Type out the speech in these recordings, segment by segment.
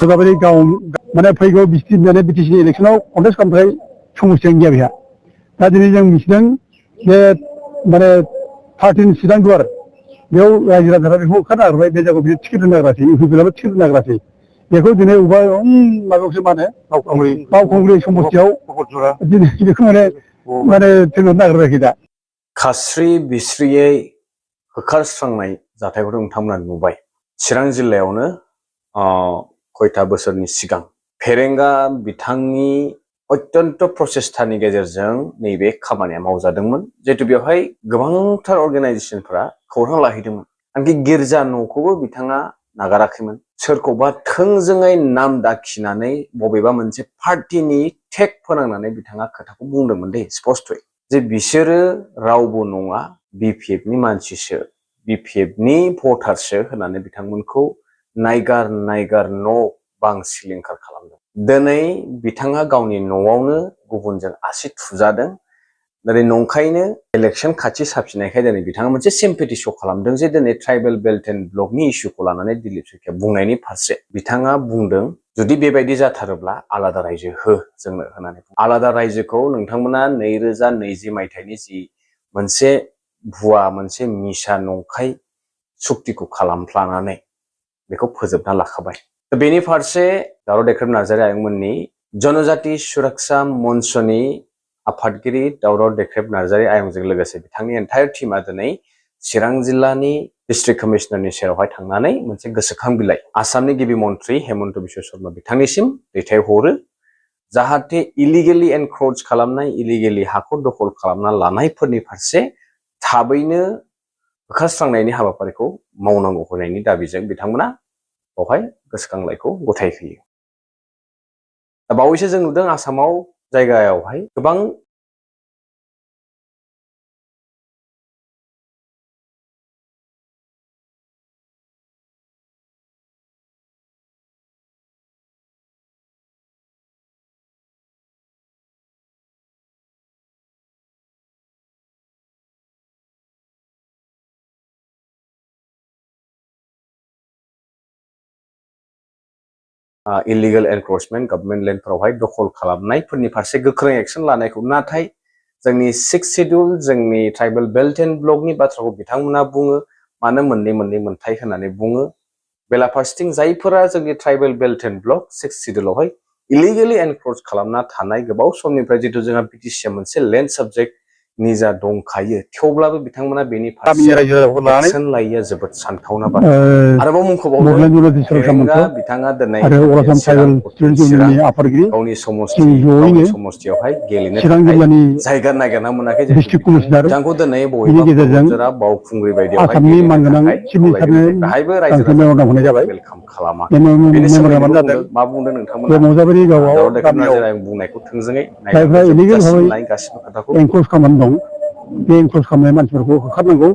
माने गाव माने फैगौ बिटिसि इलेक्सनाव कन्टेस्ट खालामनो थाखाय समस्यायानो गैया बेहा। दा दिनै जों मिथिदों जे माने 13 चिरां दुवार बेयाव रायजो राजाफ्रा बेखौ ओंखारनो नागिरबाय, बे जायगायाव बिदि टिकेट होनो नागिरासै, इउपिपिएलआबो टिकेट होनो नागिरासै। बेखौ दिनै अबेबा माबायावसो मा होनो बावखुंग्रि समस्तियाव दिनै बेखौ माने थिनहरनो नागिरबाय दा। खास्रि बिस्रियै होखारस्रांनाय जाथायखौ नोंथांमोना नुबाय। चिरां जिल्लायावनो खयथा बोसोरनि सिगां फेरेंगा बिथांनि अत्यन्त प्रचेष्टानि गेजेरजों नैबे खामानिया मावजादोंमोन। जिहेतु बेवहाय गोबांथार अर्गानाइजेसनफोरा खौरां लाहैदोंमोन। आंखि गिर्जा न'खौबो बिथाङा नागाराखैमोन। सोरखौबा थोंजोङै नाम दाखिनानै बबेबा मोनसे पार्टिनि टेग फोनांनानै बिथाङा खोथाखौ बुंदोंमोन दे स्पष्टयै, जे बिसोरो रावबो नङा, बिपिएफनि मानसिसो, बिपिएफनि भटारसो होननानै बिथांमोनखौ नायगार न' बां सिलिंखार खालामदों। दिनै बिथाङा गावनि न'आवनो गुबुनजों आसि थुजादों। दिनै नंखायनो इलेक्सन खाथि साफिनायखाय दिनै बिथाङा मोनसे सिम्पेथि श' खालामदों जे दिनै ट्राइबेल बेल्ट एन्ड ब्लकनि इस्युखौ लानानै दिलीप शइकिया बुंनायनि फारसे बिथाङा बुंदों, जुदि बेबायदि जाथारोब्ला आलादा रायजो हो जोंनो होननानै। आलादा रायजोखौ नोंथांमोना 2020 मायथाइनि जि मोनसे भुवा, मोनसे मिसा नंखाय सुक्तिखौ खालामफ्लानानै बेखौ फोजोबना लाखाबाय। बेनि फारसे दावराव देख्रेब नार्जारि आयंमोननि जनजाति सुरक्षा मन्चनि आफादगिरि दावराव देख्रेब नार्जारि आयंजों लोगोसे बिथांनि एन्टायर टीमा दिनै चिरां जिल्लानि डिस्ट्रिक्ट कमिशनारनि सेरावहाय थांनानै मोनसे गोसोखां बिलाइ आसामनि गिबि मन्थ्रि हेमन्त बिश्व शर्मा बिथांनिसिम दैथायहरो, जाहाथे इलिगेलि एनक्रोच खालामनाय, इलिगेलि हाखौ दखल खालामना लानायफोरनि फारसे थाबैनो होखारस्रांनायनि हाबाफारिखौ मावनांगौ होनायनि दाबिजों बिथांमोना बेवहाय गोसोखांलाइखौ गथायहोयो। दा बावैसो जों नुदों आसामाव जायगायावहाय गोबां इलिगेल एनक्रोचमेन्ट गभर्नमेन्ट लेन्डफोरावहाय दखल खालामनायफोरनि फारसे गोख्रों एक्सन लानायखौ, नाथाय जोंनि 6 शेड्युल, जोंनि ट्राइबेल बेल्ट एन्ड ब्लकनि बाथ्राखौ बिथांमोना बुङो, मानो मोननै मोनथाय होननानै बुङो। बेलाफारसेथिं जायफोरा जोंनि ट्राइबेल बेल्ट एन्ड ब्लक 6 शेड्युलावहाय इलिगेलि एनक्रोच खालामना थानाय गोबाव समनिफ्राय, जितु जोंहा बिटिसिआ मोनसे लेन्ड साबजेक्ट निजा दंखायो, थेवब्लाबो बिथांमोना बेनि फारसे एक्सन लायैया जोबोद सानथावना बाथ्रा। आरोबाव मुंख'बावदों फेरेंगा बिथाङा दिनै गावनि समस्तियावहाय गेलेनो थाखाय जायगा नागिरना मोनाखै, बिथांखौ दिनै बबेबा बावखुंग्रि बायदियावहाय गेलेनो थाखाय खावलायदों। बेहायबो रायजो राजाफोरा वेलकाम खालामाखै। बेनि सोमोन्दै मा बुंदों नोंथांमोना दावराव देख्रेब नार्जारि आयं बुंनायखौ थोंजोङै नायनानै गासिबो खोथाखौ एनक्रोच खालामनानै दं, बे एनक्रोच खालामनाय मानसिफोरखौ होखारनांगौ।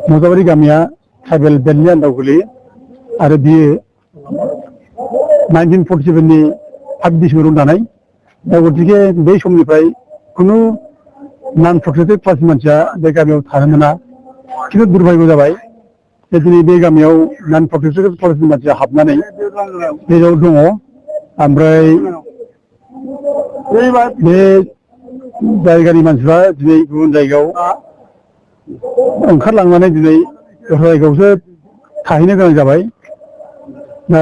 मजाबारि गामिया ट्राइबेल बेल्टनि आन्दाराव गोलैयो आरो बियो 1947नि 5 डिसेम्बराव दानाय। दा गतिके बै समनिफ्राय खुनु नन प्रटेक्टेड क्लासनि मानसिया बे गामियाव थानो मोना। खिन्थु दुर्भाग्य जाबाय जे दिनै बे गामियाव नन प्रटेक्टेड क्लासनि मानसिया हाबनानै बेयाव दङ। ओमफ्राय बे जायगानि मानसिफ्रा दिनै गुबुन जायगायाव ओंखारलांनानै दिनै दस्रा जायगायावसो थाहैनो गोनां जाबाय। दा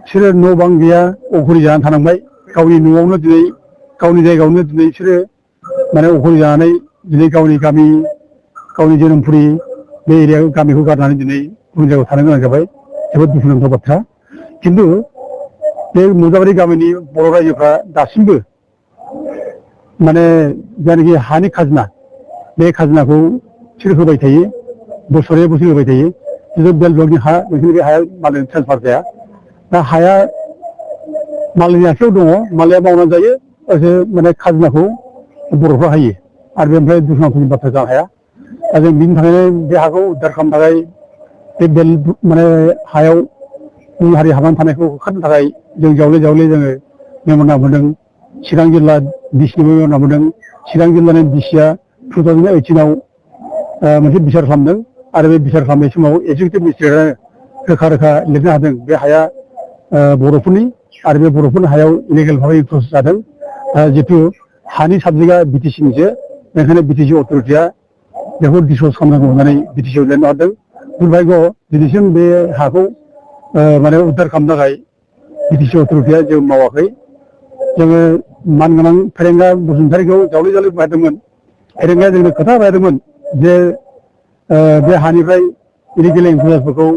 बिसोरो न' बां गैया, अखरि जानानै थानांबाय। गावनि न'आवनो दिनै गावनि जायगायावनो दिनै बिसोरो माने अखरि जानानै दिनै गावनि गामि, गावनि जोनोमफुरि बे एरिया गामिखौ गारनानै दिनै गुबुन जायगायाव थानो गोनां जाबाय। जोबोद दुखुनांथाव बाथ्रा। खिन्थु बे मजाबारि गामिनि बर' रायजोफ्रा दासिमबो माने जायनाखि हानि खाजोना, बे खाजोनाखौ बिसोर होबाय थायो, बोसोरै बोसोर होबाय थायो। जितु बेल्ट ब्लकनि हा, नोंसोरनि बे हाया मालायनो ट्रेन्सफार जाया। दा हाया मालायनि आखायाव दङ, मालाया मावनानै जायो, माने खाजोनाखौ बर'फ्रा होयो आरो बेनिफ्राय दुखुनांथावनि बाथ्रा जानो हाया। दा जों बिनि थाखायनो बे हाखौ उद्धार खालामनो थाखाय बे बेल्ट माने हायाव गुबुन हारि हाबनानै थानायखौ होखारनो थाखाय जों जावले जोङो मेम'रेन्डाम होदों। चिरां जिल्ला डिसिनिबो मेम'रेन्डाम होदों। चिरां जिल्लानि डिसिआ 2018आव मोनसे बिसार खालामदों आरो बे बिसार खालामनाय समाव एक्जिकिउटिभ मेजिस्ट्रेटआ रोखा लिरनो हादों बे हाया बर'फोरनि आरो बे बर'फोरनि हायाव इलिगेल भाबै इनक्लुज जादों जितु हानि साबजेक्टआ बिटिसिनिसो बेनिखायनो बिटिसि अथ'रिटिया बेखौ डिसप'ज खालामनांगौ होननानै बिटिसिआव लिरना हरदों दुर्भाग्य दिनैसिम बे हाखौ माने उद्धार खालामनो थाखाय बिटिसि अथ'रिटिया जेबो मावाखै जोङो मानगोनां फेरेंगा बसुमतारीखौ जावले जावले बुंहरदोंमोन फेरेंगाया जोंनो खोथा होदोंमोन जे बे हानिफ्राय इलिगेल इनक्लुजफोरखौ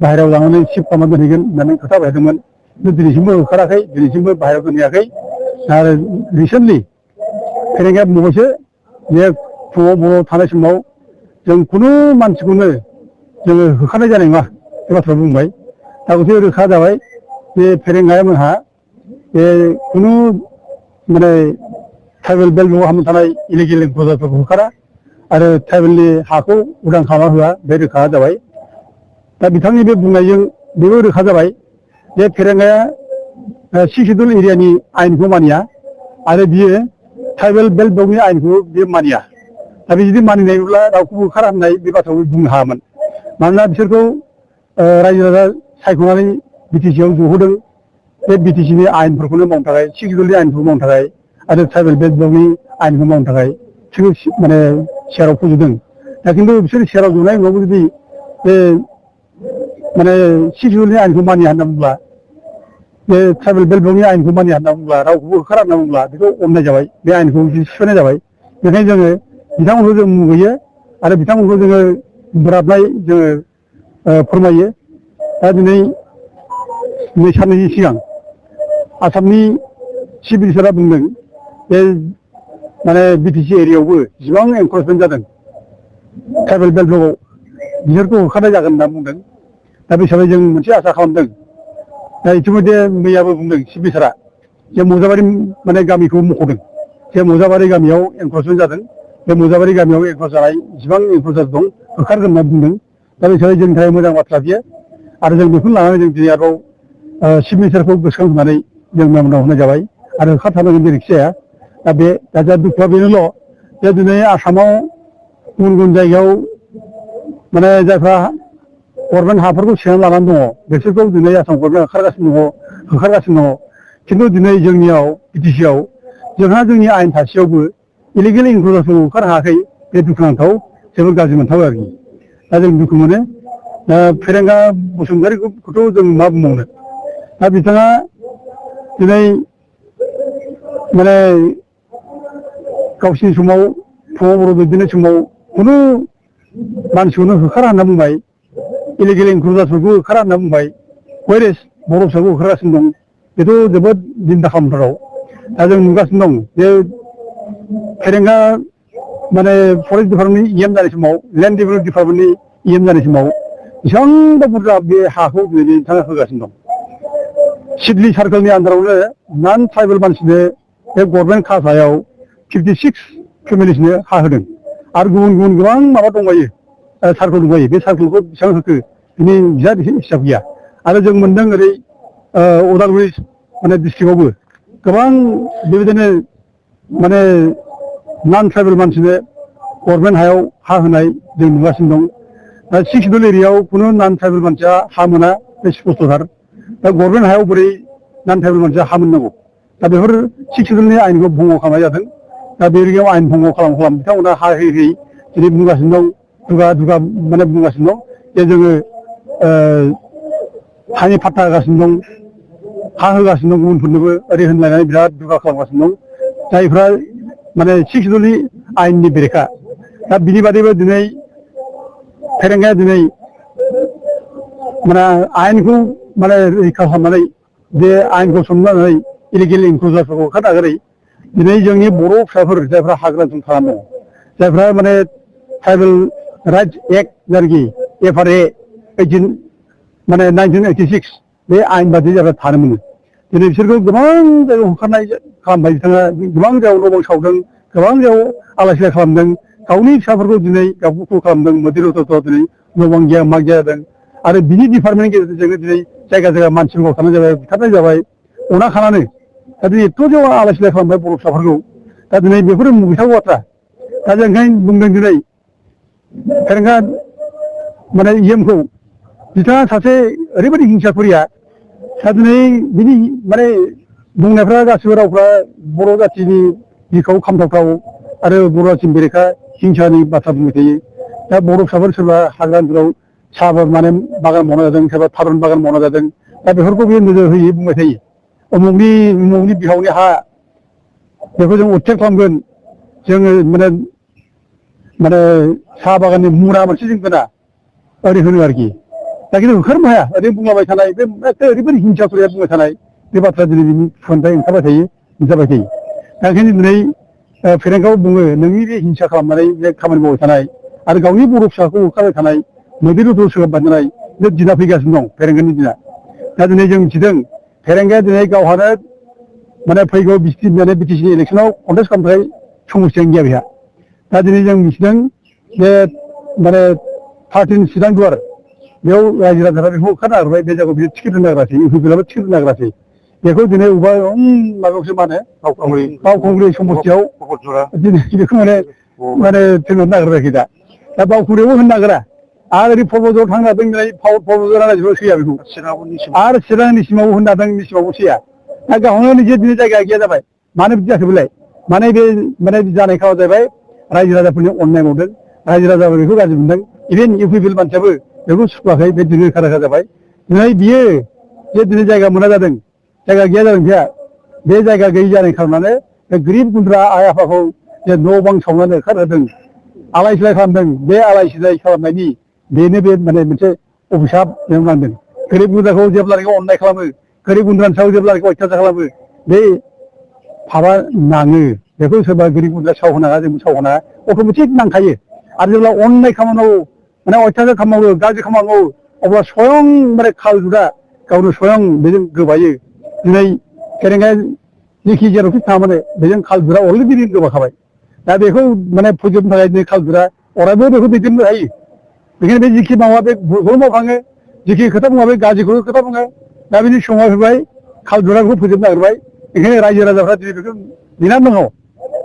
बाहेरायाव लानानै शिफ्ट खालामना दोनहैगोन होननानै खोथा बायदोंमोन खिन्थु दिनैसिमबो होखाराखै दिनैसिमबो बाहेरायाव दोनहैयाखै आरो रिसेन्टलि फेरेंगाया बुंबायसो जे फुङाव बर' थानाय समाव जों खुनु मानसिखौनो जोङो होखारनाय जानाय नङा बे बाथ्रा बुंबाय दा गथे रोखा जाबाय बे फेरेंगाया मोनहा बे खुनु माने ट्राइबेल बेल्टआव हाबना थानाय इलिगेल इनक्लुजफोरखौ होखारा आरो ट्राइबेलनि हाखौ उदां खालामना होआ बे रोखा जाबाय दा बिथांनि बे बुंनायजों बेबो रोखा जाबाय जे फेरेंगाया 6 सिडुल एरियानि आयेनखौ मानिया आरो बियो ट्राइबेल बेल्ट ब्लकनि आयेनखौ बियो मानिया दा बे जुदि मानिनायब्ला रावखौबो होखारा होननाय बे बाथ्राखौ बुंनो हायामोन मानोना बिसोरखौ रायजो राजा सायख'नानै बिटिसिआव जहोदों बे बिटिसिनि आयेनफोरखौनो मावनो थाखाय 6 सिडुलनि आयेनखौ मावनो थाखाय आरो ट्राइबेल बेल्ट ब्लकनि आयेनखौ मावनो थाखाय बिसोर माने सेयाराव फज'दों दा खिन्थु बिसोर सेयाराव जनाय उनावबो जुदि बे माने 6 सिडुलनि आयेनखौ मानिया होनना बुंब्ला बे ट्राइबेल बेल्ट ब्लकनि आयेनखौ मानिया होनना बुंब्ला रावखौबो होखारा होनना बुंब्ला बेखौ अननाय जाबाय बे आयेनखौ सिफायनाय जाबाय बेखायनो जोङो बिथांमोनखौ जों मुगैयो आरो बिथांमोनखौ जोङो बोराबनाय जोङो फोरमायो दा दिनै नै साननैनि सिगां आसामनि चिफ मिनिस्टारा बुंदों जे माने बिटिसि एरियायावबो जेसेबां एनक्रचमेन्ट जादों ट्राइबेल बेल्ट ब्लकआव बिसोरखौ होखारनाय जागोन होनना बुंदों दा बे हिसाबै जों मोनसे आसा खालामदों दा इतिमध्य मैयाबो बुंदों चिफ मिनिस्टारा जे मजाबारि माने गामिखौ मख'दों जे मजाबारि गामियाव एनक्रचमेन्ट जादों बे मजाबारि गामियाव एनक्रच जानाय जेसेबां एनक्रचार दं होखारगोन होनना बुंदों दा बे हिसाबै जोंनि थाखाय मोजां बाथ्रा बियो आरो जों बेखौनो लानानै जों दिनै आरोबाव चिफ मिनिस्टारखौ गोसोखांहोनानै जों मेम'नाव होनाय जाबाय आरो होखारथारनांगोन जेरैखि जाया दा बे दा दुखुआ बेनोल' जे दिनै आसामाव गुबुन गुबुन जायगायाव माने जायफ्रा गभर्नमेन्ट हाफोरखौ सेनानै लानानै दङ बिसोरखौ दिनै आसाम गभर्नमेन्टआ होखारगासिनो दङ खिन्थु दिनै जोंनियाव बिटिसिआव जोंहा जोंनि आयेन थासेयावबो इलिगेल इनक्लुजफोरखौ होखार हायाखै बे दुखुनांथाव जोबोद गाज्रि मोनथाव आरोखि दा जों दुखु मोनो दा फेरेंगा बसुमतारीखौथ' जों मा बुंबावनो दा बिथाङा दिनै माने गावसिनि समाव फुङाव बर' दैदेननाय समाव खुनु मानसिखौनो होखारा होनना बुंबाय इलिगेल इनक्लुजफोरखौ होखारा होनना बुंबाय वेरेस बर' फिसाखौ होखारगासिनो दं बेथ' जोबोद दिन्दा खालामथाव दा जों नुगासिनो दं जे फेरेंगा माने फरेस्ट डिपार्टमेन्टनि EM जानाय समाव लेन्ड डेभेलपमेन्ट डिपार्टमेन्टनि EM जानाय समाव बेसेबांबा बुरजा बे हाखौ दिनै बिथाङा होगासिनो दं सिडली सार्कोलनि आन्दारावनो नन ट्राइबेल मानसिनो बे गभर्नमेन्ट खाथायाव 56 फेमिलिसनो हा होदों आरो गुबुन गुबुन गोबां माबा दंबायो सार्कोल दंबायो बे सार्कोलखौ बेसेबां होखो बिनि हिसाब गैया आरो जों मोनदों ओरै उदालगुरि माने डिस्ट्रिक्टआवबो गोबां बेबायदिनो माने नन ट्राइबेल मानसिनो गभर्नमेन्ट हायाव हा होनाय जों नुगासिनो दं दा 6 सिडुल एरियायाव खुनु नन ट्राइबेल मानसिया हा मोना बे स्पष्टथार दा गभर्नमेन्ट हायाव बोरै नन ट्राइबेल मानसिया हा मोननांगौ दा बेफोर 6 सिडुलनि आयेनखौ भंग खालामनाय जादों दा बे एरियायाव आयेन भंग खालाम बिथांमोना हा होयै होयै दिनै बुंगासिनो दं दुगा माने बुंगासिनो दं जे जोङो हानि फाट्टा होगासिनो दं हा होगासिनो दं गुबुनफोरनोबो ओरै होनलायनानै बिराद दुगा खालामगासिनो दं जायफ्रा माने 6 सिडुलनि आयेननि बेरेखा दा बिनि बादैबो दिनै फेरेंगाया दिनै माने आयेनखौ माने रैखा खालामनानै बे आयेनखौ सनमाननानै इलिगेल इनक्लुजफोरखौ होखारनागारै दिनै जोंनि बर' फिसाफोर जायफ्रा हाग्रा ओनसोल खालामदों जायफ्रा माने ट्राइबेल राइट्स एक्ट जायनाखि FRA 1986 बे आयेन बादि जायफ्रा थानो मोनो दिनै बिसोरखौ गोबां जायगायाव होखारनाय खालामबाय बिथाङा गोबां जायगायाव न' बां सावदों गोबां जायगायाव आलाय सिलाय खालामदों गावनि फिसाफोरखौ दिनै गावखौ खालामदों मोदिरथ' दिनै न' बां गैया मा गैया जादों आरो बिनि डिपार्टमेन्टनि गेजेरजोंनो दिनै जायगा जायगा मानसिफोरखौ थानाय जाबाय बुथारनाय जाबाय अना खानानै दा दिनै एथ' जायगायाव आलाय सिलाय खालामबाय बर' फिसाफोरखौ दा दिनै बेफोरो मुगैथाव बाथ्रा दा जों ओंखायनो बुंदों दिनै फेरेंगा माने EMखौ बिथाङा सासे ओरैबायदि हिंसाफोरिया दा दिनै बिनि माने बुंनायफ्रा गासिबो रावफ्रा बर' जाथिनि बिखायाव खामथावथाव आरो बर' जाथिनि बेरेखा हिंसानि बाथ्रा बुंबाय थायो। दा बर' फिसाफोर सोरबा हाग्रा ओनसोलाव साहा माने बागान मावना जादों, सोरबा थारुन बागान मावना जादों। दा बेफोरखौ बियो नोजोर होयै बुंबाय थायो। उमुगनि बिहावनि हा बेखौ जों उदथेक खालामगोन, जोङो माने साहा बागाननि मुरा मोनसे जों दोना ओरै होनो आरोखि। दा खिन्थु होखारनो हाया, ओरैनो बुंलाबाय थानाय बे ओरैबायदि हिंसा खुरिया बुंबाय थानाय बे बाथ्रा दिनै बिनि खुगानिफ्राय ओंखारबाय थायो, जाबाय थायो। दा ओंखायनो दिनै फेरेंगाव बुङो नोंनि बे हिंसा खालामनानै बे खामानि मावबाय थानाय आरो गावनि बर' फिसाखौ होखारबाय थानाय मैदेर रुदल सोगाबबाय थानाय बे दिना फैगासिनो दं, फेरेंगानि दिना। दा दिनै जों मिथिदों फेरेंगाया दिनै गावहानो माने फैगौ बिटिसिनि इलेक्सनाव कन्टेस्ट खालामनो थाखाय समस्थियानो गैया बेहा। दा दिनै जों मिथिदों जे माने 13 चिरां दुवार बेयाव रायजो राजाफ्रा बेखौ होखारनो नागिरबाय, बे जायगायाव बियो टिकेट होनो नागिरासै, इउपिपिएलआबो टिकेट होनो नागिरासै। बेखौ दिनै अबेबा माबायावसो मा होनो बावखुंग्रि समस्थियाव दिनै बेखौ माने थोनहरनो नागिरबाय दा बावखुंग्रियावबो होनो नागिरा आरो ओरै पर्बतझराव थांनो नागिरदों, दिनै पर्बतझर रायजोआव सैया बेखौ आरो चिरांनि सिमावबो होनो नागिरदों, निसिमावबो सैया। दा गावनो निजे दिनै जायगा गैया जाबाय। मानो बिदि जाखो बेलाय? माने बे जानाय खामानिया जाहैबाय रायजो राजाफोरनि अननाय मावदों, रायजो राजाफोर बेखौ गाज्रि मोनदों। इभेन इउपिपिएल मानसियाबो बेखौ सुखुवाखै, बे दिनै रोखा रोखा जाबाय। दिनै बियो जे दिनै जायगा मोना जादों, जायगा गैया जादों बिहा, बे जायगा गैयि जानाय खारनानै बे गोरिब गुन्द्रा आइ आफाखौ जे न' बां सावनानै होखारहोदों, आलाय सिलाय खालामदों। बे आलाय सिलाय खालामनायनि बेनो बे माने मोनसे अभिसाब नांदों। गोरिब गुन्द्राखौ जेब्लानोखि अननाय खालामो, गोरिब गुन्द्रानि सायाव जेब्लानोखि अयथासार खालामो, बे फाबा नाङो। बेखौ सोरबा गोरिब गुन्द्रा सावहोनाङा, जोंबो सावहोनाङा, अट'मेटिक नांखायो। आरो जेब्ला अननाय खामानि मावो, माने अयथासार खामानि मावो, गाज्रि खामानि मावो, अब्ला स्वयं माने कालजुगा गावनो स्वयं बेजों गोबायो। दिनै फेरेंगाया जेखि जेरावखि थाङा माने बेजों कालजुगा अलरेडि गोबाखाबाय। दा बेखौ माने फोजोबनो थाखाय दिनै कालजुगा अरायबो बेखौ दैदेननो हायो। बेखायनो बे जिखि मावा बे भुलखौनो मावखाङो, जिखि खोथा बुङा बे गाज्रिखौनो खोथा बुङो। दा बिनि समा फैबाय, कालजुगाखौ फोजोबनो नागिरबाय। ओंखायनो रायजो राजाफ्रा दिनै बेखौ नेनानै दङ।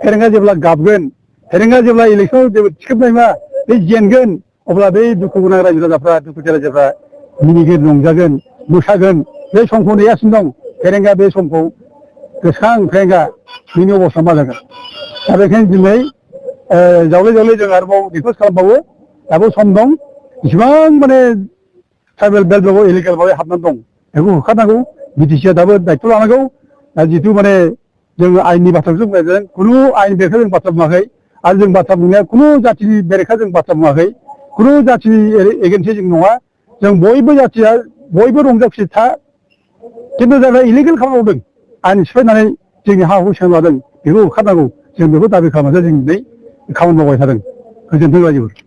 फेरेंगा जेब्ला गाबगोन, फेरेंगा जेब्ला इलेक्सनाव जेबो थिखोबनाय नङा, बे जेनगोन, अब्ला बै दुखु गोनां रायजो राजाफ्रा, दुखुथिया रायजोफ्रा मिनिगोन, रंजागोन, मोसागोन। बे समखौ नेगासिनो दं। फेरेंगा बे समखौ गोसोखां, फेरेंगा बिनि अबस्था मा जागोन। दा बेखायनो दिनै जावले जावले जों आरोबाव रिकुवेस्ट खालामबावो, दाबो सम दं। इसिबां माने ट्राइबेल बेल्टआव इलिगेल भाबै हाबनानै दं, बेखौ होखारनांगौ। बिटिसिआ दाबो दायथ' लानांगौ। दा जिथु माने जों आयेननि बाथ्राखौसो बुंनाय जादों, खुनु आयेन बेरेखा जों बाथ्रा बुङाखै। आरो जों बाथ्रा बुंनाया खुनु जाथिनि बेरेखा जों बाथ्रा बुङाखै, खुनु जाथिनि एगेन्सै जों नङा। जों बयबो जाथिया बयबो रंजा खुसि था, खिन्थु जायफ्रा इलिगेल खामानि मावदों, आयेन सिफायनानै जोंनि हा हु सेना लादों, बेखौ होखारनांगौ। जों बेखौ दाबि खालामनासो जों दिनै खामानि मावबाय थादों। गोजोनथों रायजोफोर।